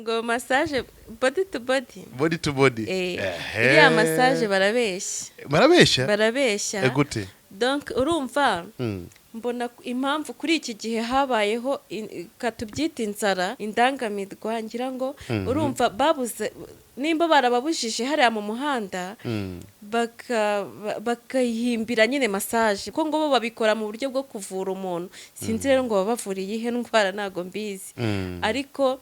Ngo massage body to body. Body to body. Eh, Ehe. iriya massage barabeshya. Barabeshya? Barabeshya. Eh, gute? Donc urumva, mbona impamvu kuri iki gihe habayeho katubyita inzara, indangamirwa, ngira ngo urumva babuze nimba barababujije hariya mu muhanda, bakayihimbira nyine massage, kuko ngo bo babikora mu buryo bwo kuvura umuntu. Sinzi rero ngo baba bavura iyihe ndwara, ntabwo mbizi. Ariko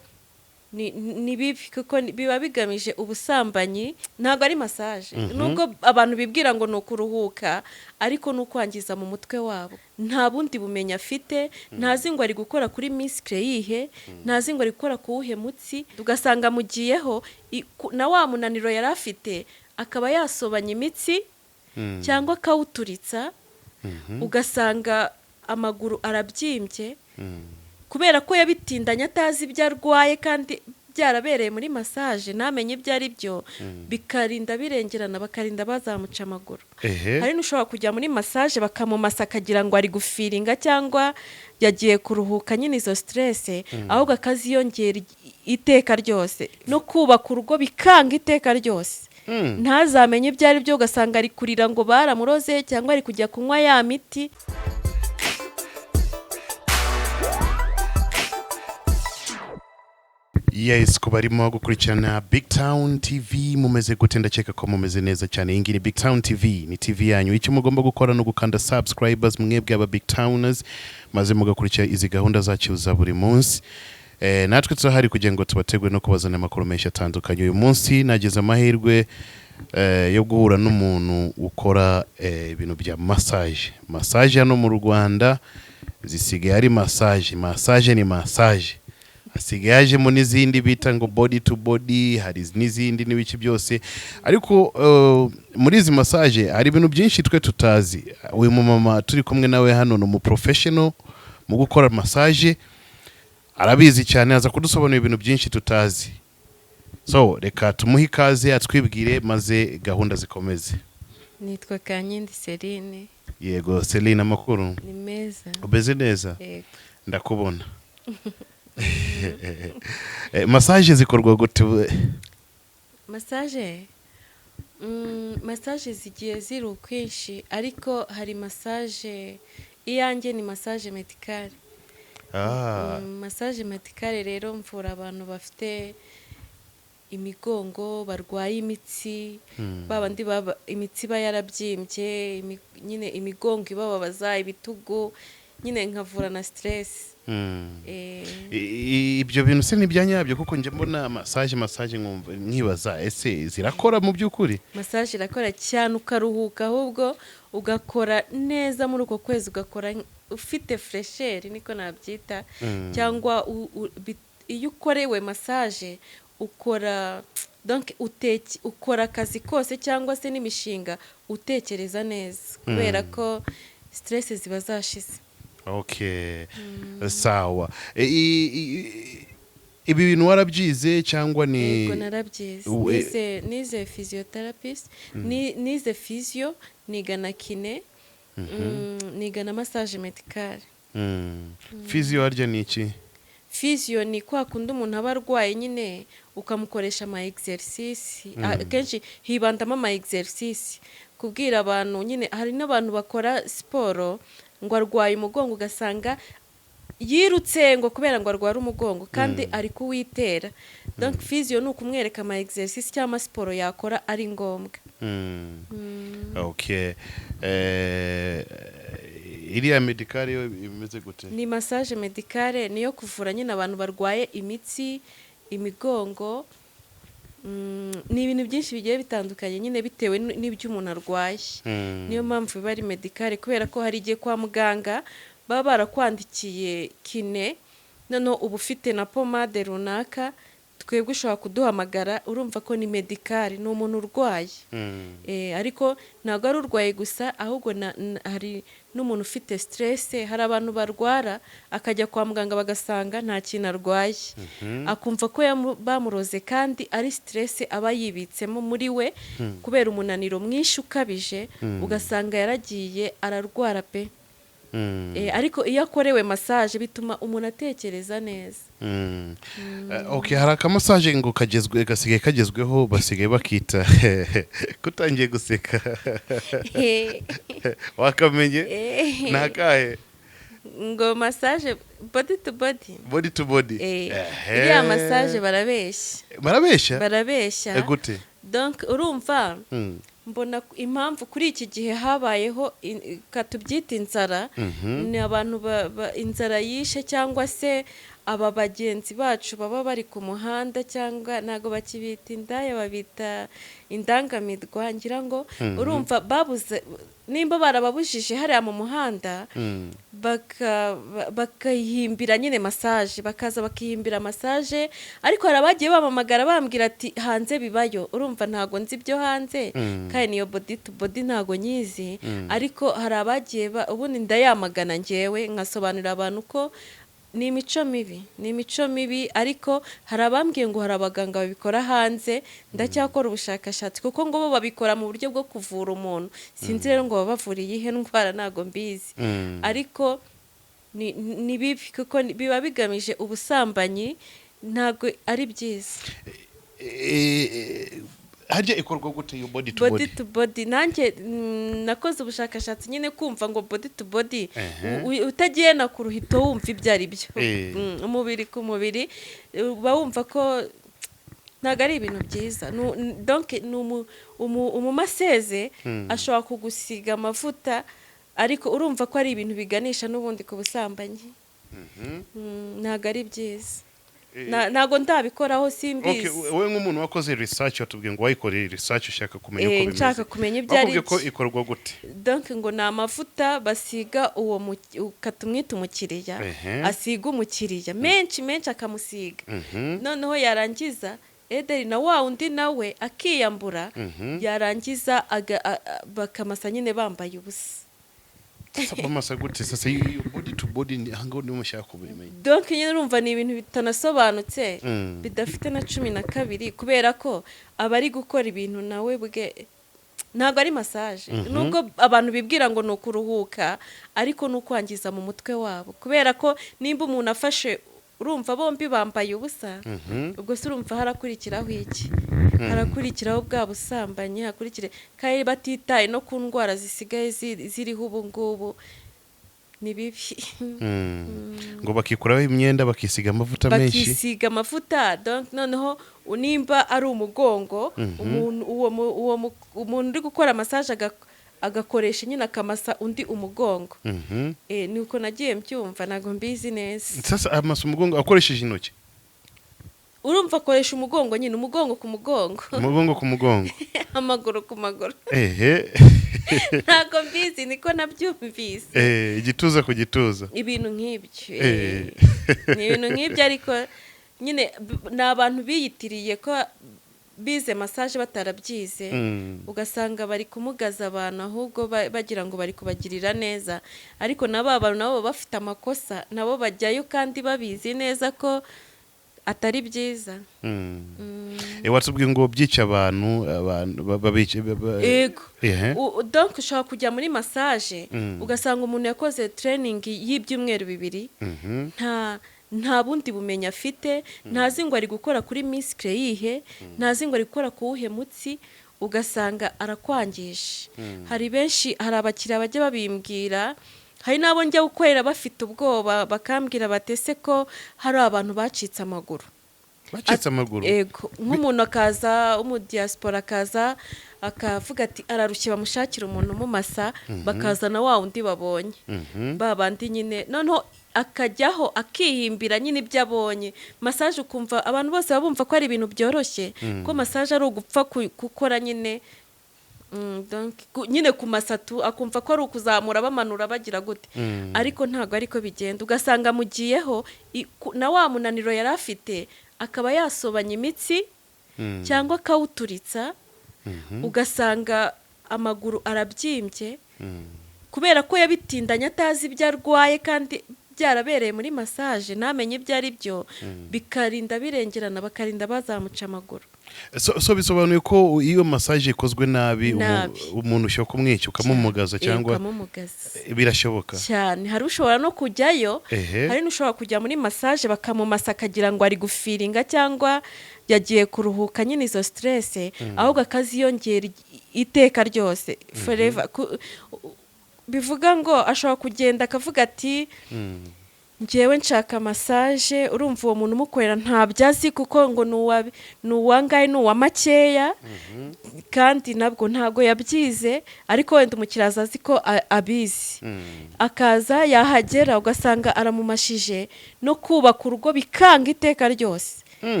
ni bibi kuko biba bigamije ubusambanyi, ntabwo ari massage. Nubwo abantu bibwira ngo ni ukuruhuka, ariko ni ukwangiza mu mutwe wabo. Nta bundi bumenyi afite, ntazi ngo ari gukora kuri muscle yihe, ntazi ngo ari gukora ku wuhe mutsi. Ugasanga amugiyeho na wa munaniro yari afite, akaba yasobanya imitsi cyangwa akawuturitsa, ugasanga amaguru arabyimbye kubera ko yabitindanye atazi ibyo arwaye, kandi byarabereye muri massage ntamenye ibyo ari byo, bikarinda birengerana, bakarinda bazamuca amaguru. Hari n'ushobora kujya muri massage bakamumasa akagira ngo ari gufeelinga cyangwa yagiye kuruhuka nyine izo stress, ahubwo akaziyongera iteka ryose, no kubaka urugo bikanga iteka ryose. Ntazamenye ibyo ari byo, ugasanga ari kurira ngo baramuroze cyangwa ari kujya kunywa ya miti. Yes, ku barimo gukurikirana Big Town TV, mumeze gute? Ndakeka ko mumeze neza cyane. Iyi ngiyi ni Big Town TV, ni TV yanyu. Icyo mugomba gukora ni ugukanda subscribers, mwebwe aba Big Towners, maze mugakurikira izi gahunda zacu za buri munsi. Natwe turahari kugira ngo tubategure no kubazanira amakuru menshi atandukanye. Uyu munsi nagize amahirwe yo guhura n'umuntu ukora ibintu bya massage. Massage hano mu Rwanda zisigaye ari massage, massage ni massage, hasigaye hajemo n'izindi bita ngo body to body, hari n'izindi n'ibiki byose. Ariko muri izi massage hari ibintu byinshi twe tutazi. Uyu mumama turi kumwe nawe hano ni umuprofessional mu gukora massage, arabizi cyane, aza kudusobanurira ibintu byinshi tutazi. So reka tumuhe ikaze atwibwire, maze gahunda zikomeze. Nitwa Kankindi Celine. Yego Celine, amakuru? Ni meza. Umeze neza? Yego. Ndakubona. Massage zikorwa gute? Massage, massage zigiye ziri ukwinshi, ariko hari massage, iyanjye ni massage médicale. Massage médicale rero mvura abantu bafite imigongo, barwaye imitsi, babandi baba imitsi iba yarabyimbye, nyine imigongo ibababaza, ibitugu, nyine nkavura na stress. Ibyo bintu se ni ibya nyabyo? Kuko njya mbona massage, massage, nkumva nkibaza, ese zirakora mu by'ukuri? Massage irakora cyane, ukaruhuka, ahubwo ugakora neza muri uko kwezi, ugakora ufite fraîcheur, niko nabyita. Cyangwa iyo ukorewe massage ukora, donc ukora akazi kose cyangwa se n'imishinga utekereza neza, kubera ko stress ziba zashize. Okay, sawa. Ibi bintu warabyize cyangwa ni Yego, narabyize. Nize physiotherapist, nize physio, niga na kiné, niga na massage médicale. Physio harya ni iki? Physio ni kwa kundi umuntu aba arwaye nyine, ukamukoresha ama exercice. Akenshi hibandamo ama exercice, kubwira abantu nyine. Hari n'abantu bakora siporo ngo arwaye umugongo, ugasanga yirutse ngo kubera ngo arware umugongo kandi ari kuwitera. Donc physio ni ukumwereka ama exercice cyangwa siporo yakora ari ngombwa. Okay, iriya médicale yo imeze gute? Ni massage médicale, niyo kuvura nyine abantu barwaye imitsi, imigongo. Ni ibintu byinshi bigiye bitandukanye nyine bitewe n'ibyo umuntu arwaye. Niyo mpamvu biba ari médicale, kubera ko hari igihe kwa muganga baba barakwandikiye kiné, noneho uba ufite na pomade runaka. Twebwe ushobora kuduhamagara, urumva ko ni médicale, ni umuntu urwaye. Ariko ntabwo ari urwaye gusa, ahubwo hari n'umuntu ufite stress. Hari abantu barwara akajya kwa muganga bagasanga nta kintu arwaye, akumva ko bamuroze, kandi ari stress aba yibitsemo muri we kubera umunaniro mwinshi ukabije, ugasanga yaragiye ararwara pe. Ariko iyo akorewe massage bituma umuntu atekereza neza. Okay, hari akamassage ngo kagezwe, gasigaye kagezweho, basigaye bakita, kutangiye guseka, wakamenye? Ni akahe? Ngo massage body to body. Body to body. Iriya massage barabeshya. Barabeshya? Barabeshya. Gute? Donc urumva, mbona impamvu kuri iki gihe habayeho katubyita inzara, ni abantu inzara yishe, cyangwa se aba bagenzi bacu baba bari ku muhanda, cyangwa ntabwo bakibita indaya, babita indangamirwa ngira ngo. Urumva babuze, nimba barababujije hariya mu muhanda, bakayihimbira nyine massage, bakaza bakihimbira massage. Ariko hari abagiye bamamagara bambwira ati hanze bibayo. Urumva ntago nzi ibyo hanze, kandi niyo body to body ntago nyizi. Ariko hari abagiye ubundi ndayamagana ngewe, nkasobanurira abantu ko ni imico mibi, ni imico mibi. Ariko hari abambwiye ngo hari abaganga babikora hanze. Ndacyakora ubushakashatsi, kuko ngo bo babikora mu buryo bwo kuvura umuntu. Sinzi rero ngo baba bavura iyihe ndwara, ntago mbizi. Ariko ni bibi, kuko biba bigamije ubusambanyi, ntabwo ari byiza. Harya ikorwa gute iyo body to body body? To body, nanjye nakoze ubushakashatsi nyine, kumva ngo body to body, utagiye na ku ruhito wumva ibyo ari byo. Umubiri ku mubiri, uba wumva ko ntabwo ari ibintu byiza. Donc ni umumaseze ashobora kugusiga amavuta, ariko urumva ko ari ibintu biganisha n'ubundi ku busambanyi. Ntabwo ari byiza. Ntabwo ndabikoraho, simbizi. Wowe nk'umuntu wakoze research, watubwiye ngo wayikoreye research ushaka kumenya uko bimeze. Nshaka kumenya ibyo ari Bakubwiye ko byo. ikorwa gute? Donc ngo ni amavuta basiga uwo katumwita umukiriya, asiga umukiriya menshi menshi, akamusiga. Noneho yarangiza, ederi na wa undi nawe akiyambura, yarangiza bakamasa nyine bambaye ubusa. Sasa bamasa gute? Sasa iyo body to body ni ahangaho niho mushaka kubimenya. Donc nyine urumva ni ibintu bitanasobanutse, bidafite na 12, kubera ko aba ari gukora ibintu nawe bwe ntabwo ari massage. Nubwo abantu bibwira ngo ni ukuruhuka, ariko ni ukwangiza mu mutwe wabo, kubera ko nimba umuntu afashe, urumva bombi bambaye ubusa, ubwo se urumva harakurikiraho iki? Harakurikiraho bwa busambanyi, hakurikire kandi batitaye no ku ndwara zisigaye ziriho ubu ngubu. Ni bibi. Ngo bakikuraho imyenda, bakisiga amavuta menshi. Bakisiga amavuta. Donc noneho nimba ari umugongo, umuntu uwo umuntu uri gukora massage agakoresha nyine akamasa undi umugongo. Ni uko nagiye mbyumva, ntabwo mbizi neza. Sasa amasa umugongo akoresheje intoki? Urumva akoresha umugongo nyine, umugongo ku mugongo. Umugongo ku mugongo. Amaguru ku maguru. Ntabwo mbizi, niko nabyumvise. Igituza ku gituza. Ibintu nk'ibyo. Ni ibintu nk'ibyo, ariko nyine ni abantu biyitiriye ko bize massage batarabyize. Ugasanga bari kumugaza abantu, ahubwo bagira ngo bari kubagirira neza. Ariko na ba bantu nabo baba bafite amakosa, nabo bajyayo kandi babizi neza ko atari byiza. Watubwiye ngo byica abantu, abantu babica Yego. Ehe. Donc ushobora kujya muri massage, ugasanga umuntu yakoze training y'ibyumweru 2, nta bundi bumenyi afite, ntazi ngo ari gukora kuri muscle yihe, ntazi ngo ari gukora ku wuhe mutsi, ugasanga arakwangije. Hari benshi, hari abakiriya bajya babimbwira, hari n'abo njya gukorera bafite ubwoba, bakambwira batese ko hari abantu bacitse amaguru. Bacitse amaguru? Ego, nk'umuntu akaza w'umudiyasipora, akaza akavuga ati ararushye, bamushakira umuntu umumasa, bakazana wa wundi babonye, ba bandi nyine. Noneho akajyaho akihimbira nyine ibyo abonye. Massage ukumva abantu bose baba bumva ko ari ibintu byoroshye, ko massage ari ugupfa gukora nyine. Donc, nyine ku masatu akumva ko ari ukuzamura, bamanura, bagira gute. Ariko ntabwo ariko bigenda. Ugasanga amugiyeho na wa munaniro yari afite, akaba yasobanya imitsi cyangwa akawuturitsa, ugasanga amaguru arabyimbye, kubera ko yabitindanye atazi ibyo arwaye, kandi byarabereye muri massage ntamenye ibyo ari byo, bikarinda birengerana, bakarinda bazamuca amaguru. So bisobanuye ko iyo massage ikozwe nabi, Nabi. umuntu ushobora kumwica, ukamumugaza cyangwa Ukamumugaza. Birashoboka? Cyane. Hari ushobora no kujyayo, hari n'ushobora kujya muri massage bakamumasa akagira ngo ari gufeelinga cyangwa yagiye kuruhuka nyine izo stress, ahubwo akaziyongera iteka ryose, forever. Bivuga ngo ashobora kugenda akavuga ati: "Ngewe nshaka massage." Urumva uwo muntu umukorera ntabyo azi, kuko ngo ni uwangahe, ni uwa makeya, kandi nabwo ntabwo yabyize, ariko wenda umukiriya aza azi ko abizi, akaza yahagera ugasanga aramumashije, no kubaka urugo bikanga iteka ryose,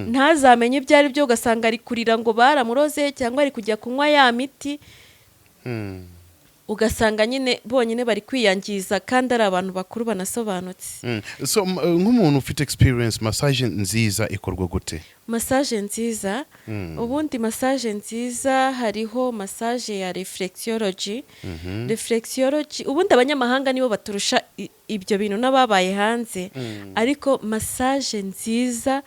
ntazamenye ibyo ari byo, ugasanga ari kurira ngo baramuroze cyangwa ari kujya kunywa ya miti, ugasanga nyine bonyine bari kwiyangiza kandi ari abantu bakuru banasobanutse. So nk'umuntu ufite experience, massage nziza ikorwa gute? Massage nziza, ubundi massage nziza, hariho massage ya reflexology. Reflexology, ubundi abanyamahanga nibo baturusha ibyo bintu n'ababaye hanze, ariko massage nziza,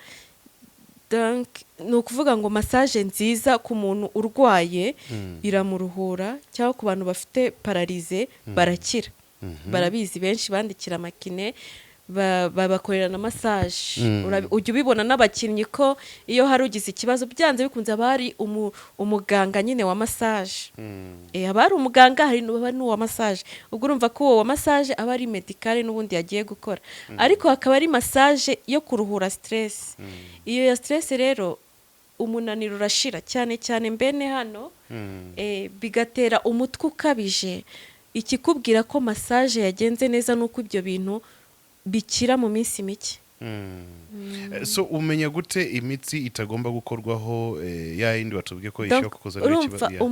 donc ni ukuvuga ngo massage nziza ku muntu urwaye iramuruhura, cyangwa ku bantu bafite paralysie barakira. Barabizi, benshi bandikira amakiné, babakorera na massage. Ujya ubibona n'abakinnyi ko iyo hari ugize ikibazo, byanze bikunze haba hari umuganga nyine wa massage. Haba hari umuganga, hari n'uwa massage. Ubwo urumva ko uwo wa massage aba ari médicale n'ubundi yagiye gukora, ariko hakaba ari massage yo kuruhura stress. Iyo ya stress rero, umunaniro urashira, cyane cyane mbene hano, bigatera umutwe ukabije. Ikikubwira ko massage yagenze neza ni uko ibyo bintu bikira mu minsi mike. So umenya gute imitsi itagomba gukorwaho, ya yindi batubwiye ko Donc, ishobora kukuzanira urumva ikibazo? Yeah.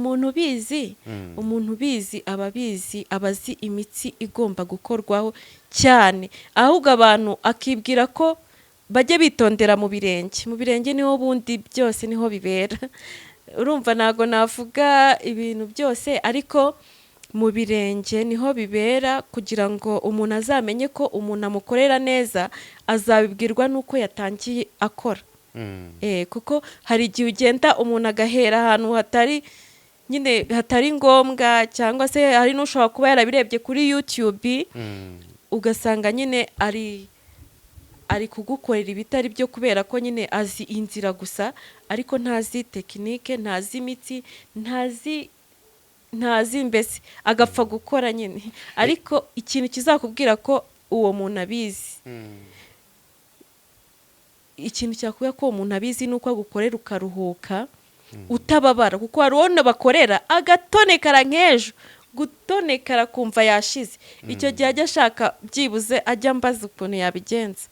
Umuntu ubizi aba abizi, aba azi imitsi igomba gukorwaho cyane. Ahubwo abantu akibwira ko bajye bitondera mu birenge. Mu birenge niho bundi byose niho bibera. Urumva ntabwo navuga ibintu byose, ariko mu birenge niho bibera. Kugira ngo umuntu azamenye ko umuntu amukorera neza, azabibwirwa n'uko yatangiye akora. Kuko hari igihe ugenda umuntu agahera ahantu hatari nyine, hatari ngombwa, cyangwa se hari n'ushobora kuba yarabirebye kuri YouTube, ugasanga nyine ari kugukorera ibitari byo, kubera ko nyine azi inzira gusa ariko ntazi technique, ntazi imitsi, ntazi mbese, agapfa gukora nyine. Ariko ikintu kizakubwira ko uwo muntu abizi, ikintu cyakubwira ko uwo muntu abizi ni uko agukorera ukaruhuka utababara, kuko hari uwo bakorera agatonekara nk'ejo, gutonekara kumva yashize. Icyo gihe ajya ashaka byibuze ajya ambaza ukuntu yabigenza.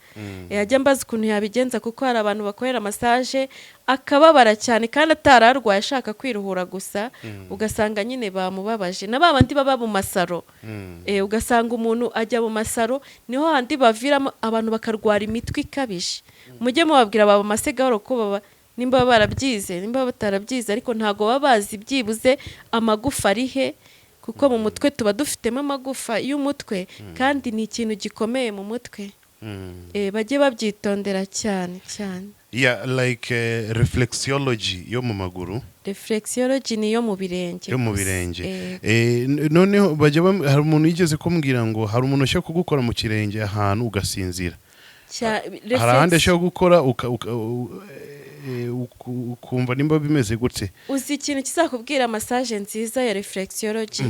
Ajya ambaza ukuntu yabigenza, kuko hari abantu bakorera massage akababara cyane kandi atararwaye, ashaka kwiruhura gusa, ugasanga nyine bamubabaje. Na ba bandi baba mu masaro, ugasanga umuntu ajya mu masaro, niho handi baviramo abantu bakarwara imitwe ikabije. Mujye mubabwira baba gahoro ko baba, nimba barabyize, nimba batarabyize, ariko ntabwo baba bazi byibuze amagufa ari he, kuko mu mutwe tuba dufitemo amagufa y'umutwe, kandi ni ikintu gikomeye mu mutwe. Bajye babyitondera cyane cyane. Yeah, like reflexology yo mu maguru. Reflexology ni iyo mu birenge Yo mu gusa. birenge. Noneho bajya hari umuntu yigeze kumbwira ngo hari umuntu ushobora kugukora mu kirenge ahantu ugasinzira. Hari ahandi ashobora gukora ukumva nimba bimeze gute? Uzi ikintu kizakubwira massage nziza ya reflexology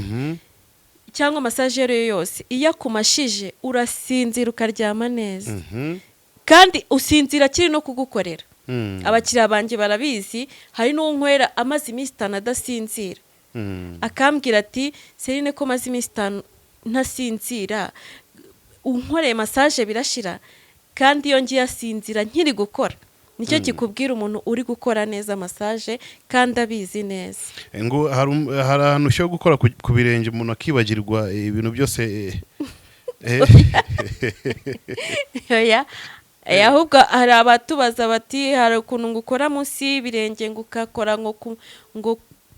cyangwa massage iyo ari yo yose? Iyo akumashije urasinzira, ukaryama neza, kandi usinzira akiri no kugukorera. Abakiriya banjye barabizi, hari n'uwo nkorera amaze iminsi 5 adasinzira, akambwira ati: "Serine, ko maze iminsi 5 ntasinzira, unkoreye massage birashira?" Kandi iyo ngiye asinzira nkiri gukora. Nicyo kikubwira umuntu uri gukora neza massage kandi abizi neza. Ngo hari ahantu ushobora gukora ku birenge umuntu akibagirwa ibintu byose. Oya. Ahubwo hari abatubaza bati: "Hari ukuntu ngo ukora munsi y'ibirenge, ngo ukakora ngo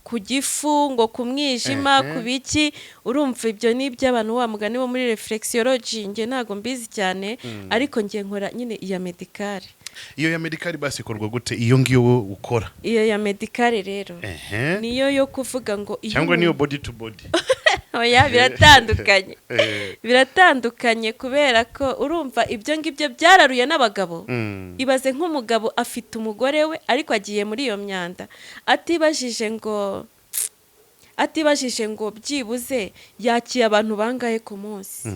ku gifu, ngo ku mwijima, ku biki." Urumva ibyo ni iby'abantu wa mugani wo muri reflexology. Njye ntabwo mbizi cyane, ariko njye nkora nyine iya médicale. Iyo ya médical basi ikorwa gute, iyo ngiyo wowe ukora? Iyo ya médical rero niyo yo kuvuga ngo iyo Cyangwa niyo body to body? Oya, biratandukanye. Biratandukanye kubera ko urumva ibyo ngibyo byararuye n'abagabo. Ibaze nk'umugabo afite umugore we, ariko agiye muri iyo myanda atibajije ngo byibuze yakiye abantu bangahe ku munsi.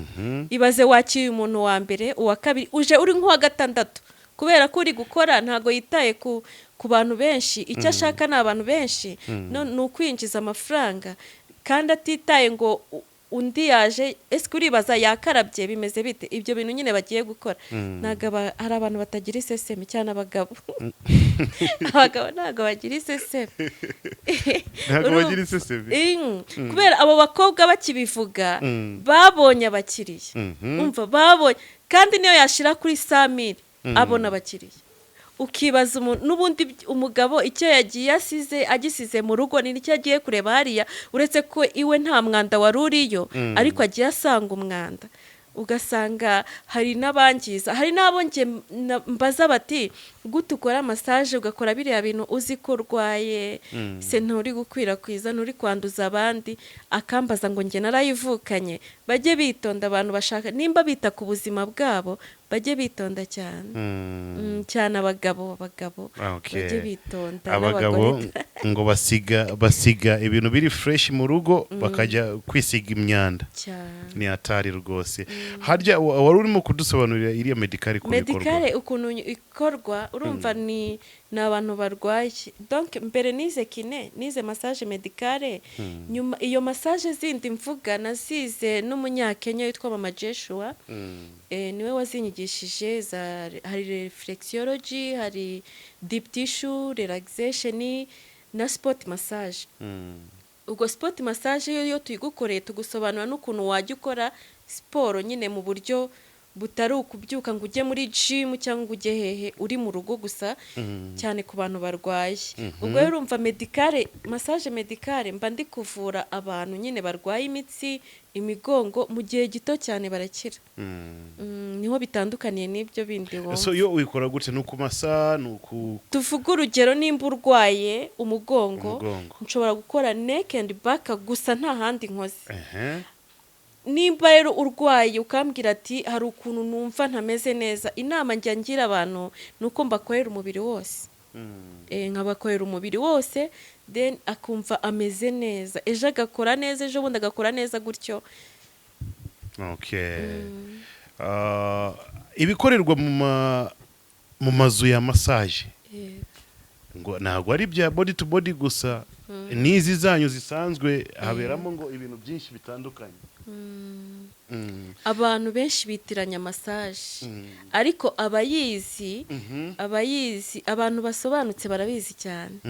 Ibaze wakiye umuntu wa mbere, uwa kabiri, uje uri nk'uwa gatandatu, kubera ko uri gukora ntabwo yitaye ku bantu benshi. Icyo ashaka ni abantu benshi, ni ukwinjiza amafaranga, kandi atitaye ngo undi yaje, ese uribaza yakarabye, bimeze bite? Ibyo bintu nyine bagiye gukora, ntabwo hari abantu batagira isesemi, cyane abagabo. Abagabo ntabwo bagira isesemi. Ntabwo bagira isesemi. Kubera abo bakobwa bakibivuga babonye abakiriya. Umva, babonye, kandi niyo yashyira kuri 100 000 abona abakiriya. Ukibaza n'ubundi umugabo icyo yagiye asize agisize mu rugo ni nicyo agiye kureba hariya, uretse ko iwe nta mwanda wari uriyo, ariko agiye asanga umwanda. Ugasanga hari n'abangiza, hari n'abo njye mbaza bati: "Gute ukora massage, ugakora biriya bintu uzi ko urwaye se? Nturi gukwirakwiza, nturi kwanduza abandi?" Akambaza ngo: "Njye narayivukanye." Bajye bitonda. Abantu bashaka nimba bita ku buzima bwabo, bajye bitonda cyane. Cyane abagabo bajye bitonda Abagabo n'abagore. ngo basiga ibintu biri fresh mu rugo, bakajya kwisiga imyanda. Cyane. Ni hatari rwose. Harya wari urimo kudusobanurira iriya médical ukuntu ikorwa. Médical ukuntu ikorwa, urumva ni abantu barwaye. Donc mbere nize kiné, nize massage médicale. Nyuma iyo massage zindi mvuga nazize n'umunyakenya witwa Mama Joshua. Niwe wazinyigishije za hari reflexology, hari deep tissue relaxation na sport massage. Ubwo sport massage yo, iyo tuyigukoreye, tugusobanura n'ukuntu wajya ukora siporo nyine mu buryo butari ukubyuka ngo ujye muri gym cyangwa ngo ujye hehe, uri mu rugo gusa, cyane ku bantu barwaye. Ubwo rero urumva médicale, massage médicale, mba ndi kuvura abantu nyine barwaye imitsi, imigongo, mu gihe gito cyane barakira. Niho bitandukaniye n'ibyo bindi wumva. So iyo uyikora gute? Ni ukumasa, ni uku Tuvuge urugero, nimba urwaye umugongo, Umugongo. nshobora gukora neck and back gusa, nta handi nkoze. Nimba rero urwaye ukambwira ati: "Hari ukuntu numva ntameze neza", inama njya ngira abantu ni uko mbakorera umubiri wose. Nkabakorera umubiri wose, then akumva ameze neza, ejo agakora neza, ejo bundi agakora neza, gutyo. Okay. Ah, ibikorerwa mu mazu ya massage ngo ntabwo ari ibya body to body gusa, n'izi zanyu zisanzwe haberamo ngo ibintu byinshi bitandukanye. Abantu benshi bitiranya massage, ariko abayizi, abayizi, abantu basobanutse barabizi cyane.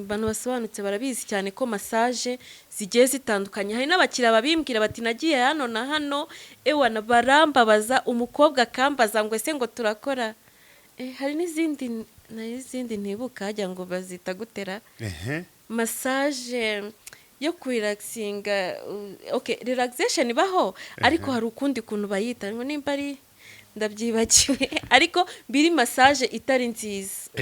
Abantu basobanutse barabizi cyane ko massage zigiye zitandukanye. Hari n'abakiriya babimbwira bati: "Nagiye hano na hano, ewana barambabaza." Umukobwa akambaza ngo: "Ese ngo turakora?" Hari n'izindi ntibuka, hajya ngo bazita gutera massage yo kurelaxinga. Okay, relaxation ibaho, ariko hari ukundi kuntu bayita, ngo nimba ari, ndabyibagiwe, ariko biri massage itari nziza.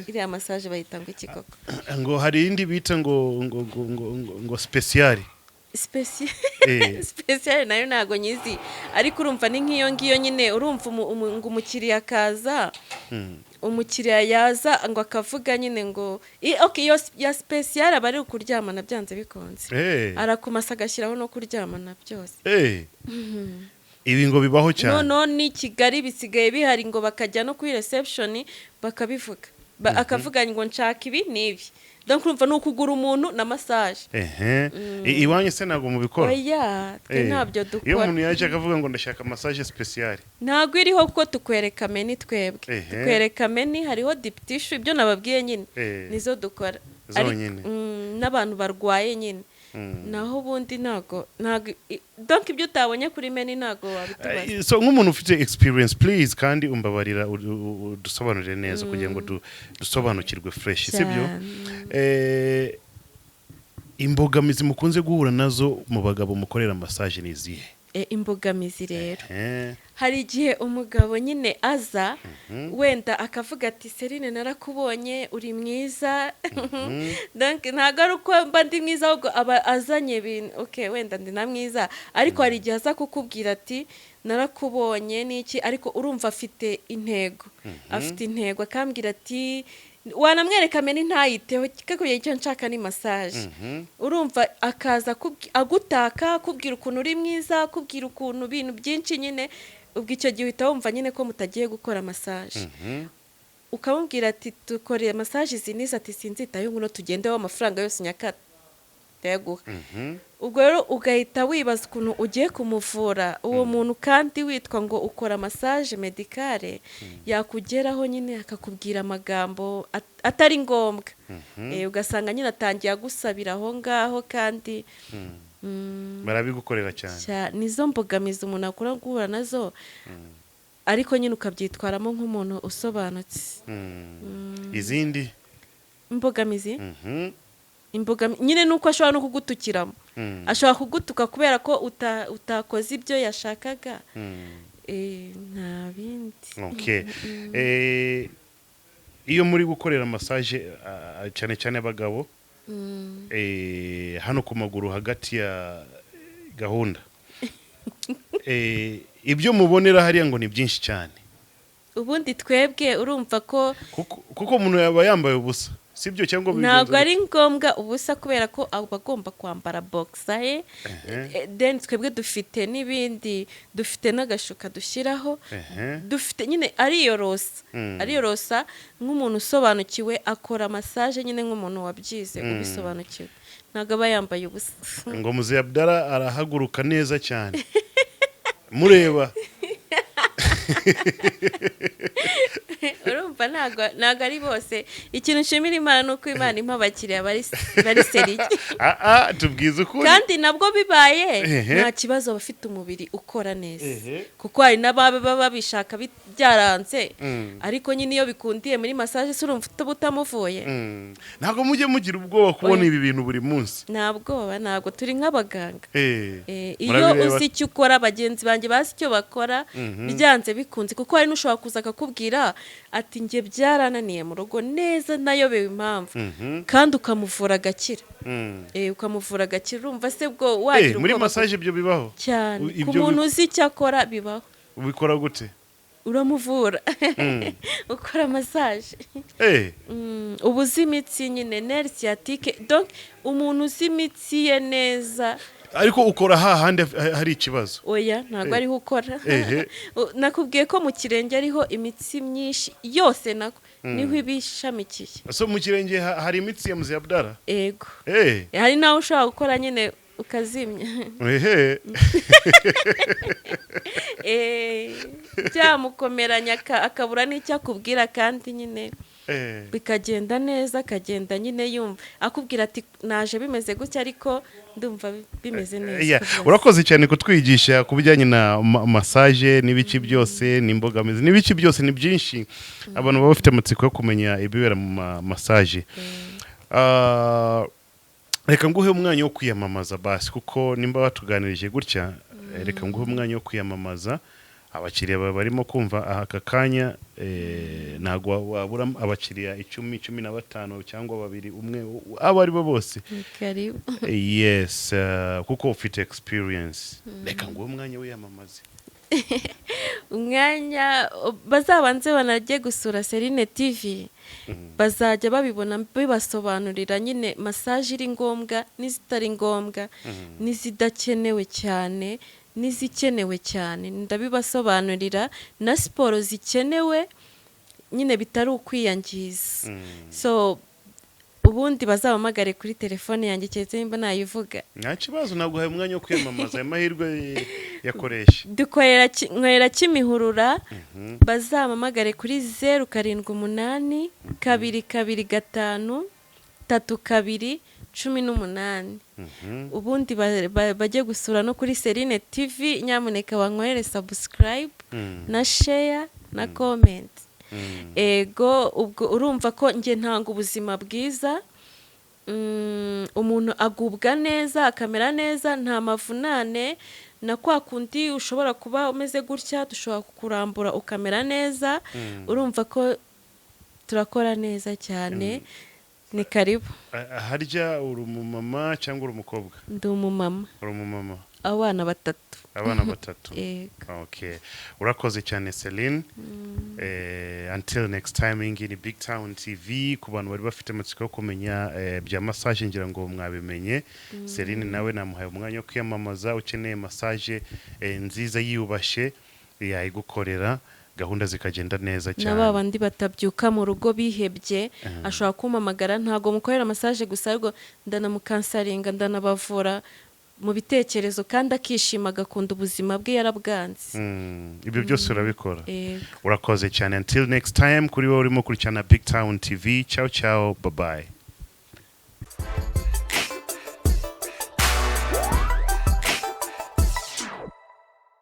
Iriya massage bayita ngo iki koko? Ngo hari indi bita ngo spécial. Spécial nayo ntago nyizi, ariko urumva ni nk'iyo ngiyo nyine. Urumva ngo umukiriya akaza, umukiriya yaza ngo akavuga nyine ngo okay, iyo ya spécial aba ari ukuryamana byanze bikunze. Arakumasa, agashyiraho no kuryamana byose. Ibi ngo bibaho cyane. Noneho ni Kigali bisigaye bihari, ngo bakajya no kuri reception bakabivuga. Akavuga ngo: "Nshaka ibi n'ibi." Donc urumva ni ukugura umuntu na massage. Iwanyu se ntabwo mubikora? Oya, twe ntabyo Iyo dukora. umuntu yaje akavuga ngo: "Ndashaka massage spécial"? Ntabwo iriho, kuko tukwereka menu twebwe. Tukwereka menu, hariho deep tissue, ibyo nababwiye nyine, nizo dukora. Zonyine. N'abantu barwaye nyine. Naho ubundi ntabwo donc ibyo utabonye kuri menu ntabwo wabitubaza. So nk'umuntu ufite experience, please, kandi umbabarira udusobanurire neza kugira ngo dusobanukirwe fresh, sibyo? Cyane. Imbogamizi mukunze guhura nazo mu bagabo mukorera massage ni izihe? Imbogamizi rero, hari igihe umugabo nyine aza wenda akavuga ati: "Serine, narakubonye, uri mwiza." Donc, ntabwo ari uko mba ndi mwiza, ahubwo aba azanye ibintu. Okay, wenda ndi na mwiza, ariko hari igihe aza kukubwira ati: "Narakubonye" n'iki, ariko urumva afite intego, afite intego, akambwira ati, wanamwereka menu ntayiteho, kakubwira: "Icyo nshaka ni massage." Urumva akaza agutaka, akubwira ukuntu uri mwiza, akubwira ukuntu ibintu byinshi nyine. Ubwo icyo gihe uhita wumva nyine ko mutagiye gukora massage. Ukamubwira ati: "Dukoreye massage izi n'izi." Ati: "Sinzitayeho, ngwino tugendeho, amafaranga yose nyakata ndayaguha." Ubwo rero ugahita wibaza ukuntu ugiye kumuvura uwo muntu, kandi witwa ngo ukora massage médicale, yakugeraho nyine akakubwira amagambo atari ngombwa. Ugasanga nyine atangiye agusabira aho ngaho kandi Barabigukorera cyane. Nizo mbogamizi umuntu akura guhura nazo, ariko nyine ukabyitwaramo nk'umuntu usobanutse. Izindi? Imbogamizi, nyine ni uko ashobora no kugutukiramo. Ashobora kugutuka kubera ko utakoze ibyo yashakaga. Nta bindi. Okay. Iyo muri gukorera massage cyane cyane abagabo, hano ku maguru hagati ya gahunda, ibyo mubonera hariya ngo ni byinshi cyane. Ubundi twebwe urumva ko Kuko umuntu yaba yambaye ubusa, sibyo, cyangwa Ntabwo bigenza ari ngombwa ubusa, kubera ko aba agomba kwambara boxer ye. Then twebwe dufite n'ibindi, dufite n'agashuka dushyiraho. Dufite nyine, ariyorosa. Ariyorosa nk'umuntu usobanukiwe, akora massage nyine nk'umuntu wabyize, ubisobanukiwe, ntabwo aba yambaye ubusa. Ngo Muzehe Abdara arahaguruka neza cyane mureba. Urumva ntabwo ari bose. Ikintu nshimira Imana ni uko Imana impa abakiriya bari sérieux. Ah, ah, tubwize ukuri. Kandi nabwo bibaye nta kibazo, abafite umubiri ukora neza, kuko hari n'ababa baba babishaka byaranze, ariko nyine iyo bikundiye muri massage, se urumva uba utamuvuye? Ntabwo mujye mugira ubwoba kubona Oya. ibi bintu buri munsi? Nta bwoba, ntabwo turi nk'abaganga. Iyo Murabireba. uzi icyo ukora, bagenzi banjye bazi icyo bakora, byanze bikunze, kuko hari n'ushobora kuza akakubwira ati: "Njye byarananiye mu rugo neza, nayobewe impamvu," kandi ukamuvura agakira. Ukamuvura agakira, urumva se bwo wagira Muri ubwoba? massage ibyo bibaho? Cyane. Ku Ibyo muntu uzi icyo akora, bibaho. Ubikora gute? Uramuvura, ukora massage. Uba uzi imitsi nyine, nerf sciatique, donc umuntu uzi imitsi ye neza. Ariko ukora hahandi hari ikibazo? Oya, ntabwo ariho ukora. Nakubwiye ko mu kirenge ariho imitsi myinshi yose, nako niho iba ishamikiye. So mu kirenge hari imitsi ya Muzehe Abdara? Ego. Hari n'aho ushobora gukora nyine ukazimya. Byamukomeranya akabura n'icyo akubwira, kandi nyine bikagenda neza, akagenda nyine yumva akubwira ati: "Naje bimeze gutya, ariko ndumva bimeze neza." Rwose. Urakoze cyane kutwigisha ku bijyanye na massage n'ibiki byose n'imbogamizi n'ibiki byose. Ni byinshi, abantu baba bafite amatsiko yo kumenya ibibera mu massage. Reka nguhe umwanya wo kwiyamamaza basi, kuko nimba batuganirije gutya, reka nguhe umwanya wo kwiyamamaza. Abakiriya bawe barimo kumva aha aka kanya, ntabwo wabura abakiriya 10, 15 cyangwa babiri, umwe, abo ari bo bose. Ni karibu. Yes, kuko ufite experience, reka nguhe umwanya wiyamamaze. Umwanya, bazabanze banajye gusura Serine TV, bazajya babibona, bibasobanurira nyine massage iri ngombwa n'izitari ngombwa, n'izidakenewe cyane n'izikenewe cyane, ndabibasobanurira, na siporo zikenewe nyine bitari ukwiyangiza. So ubundi bazabahamagare kuri telefone yanjye, keretse nimba nayivuga. Nta kibazo, naguhaye umwanya wo kwiyamamaza, ayo mahirwe yakoresha. Dukorera nkorera Kimihurura. Bazampamagare kuri 0782253218. Ubundi bajye gusura no kuri Serine TV, nyamuneka bankorere subscribe na share na comment. Ego, ubwo urumva ko njye ntanga ubuzima bwiza. Umuntu agubwa neza, akamera neza, nta mavunane. Na kwa kundi ushobora kuba umeze gutya, dushobora kukurambura ukamera neza. Urumva ko turakora neza cyane, ni karibu. Harya uri umumama cyangwa uri umukobwa? Ndi umumama. Uri umumama. Abana batatu. Abana batatu. Yego. Okay, urakoze cyane, Celine. Until next time, iyi ngiyi ni Big Town TV. Ku bantu bari bafite amatsiko yo kumenya bya massage, ngira ngo mwabimenye. Celine nawe namuhaye umwanya wo kwiyamamaza. Ukeneye massage nziza yiyubashye, yayigukorera, gahunda zikagenda neza Na cyane. ba bandi batabyuka mu rugo bihebye, ashobora kumpamagara. Ntabwo mukorera massage gusa, ahubwo ndanamucounselinga, ndanabavura mu bitekerezo, kandi akishima, agakunda ubuzima bwe yarabwanze. Ibyo byose urabikora? Yego. Urakoze cyane. Until next time, kuri wowe urimo kurikirana Big Town TV, ciao ciao, bye bye.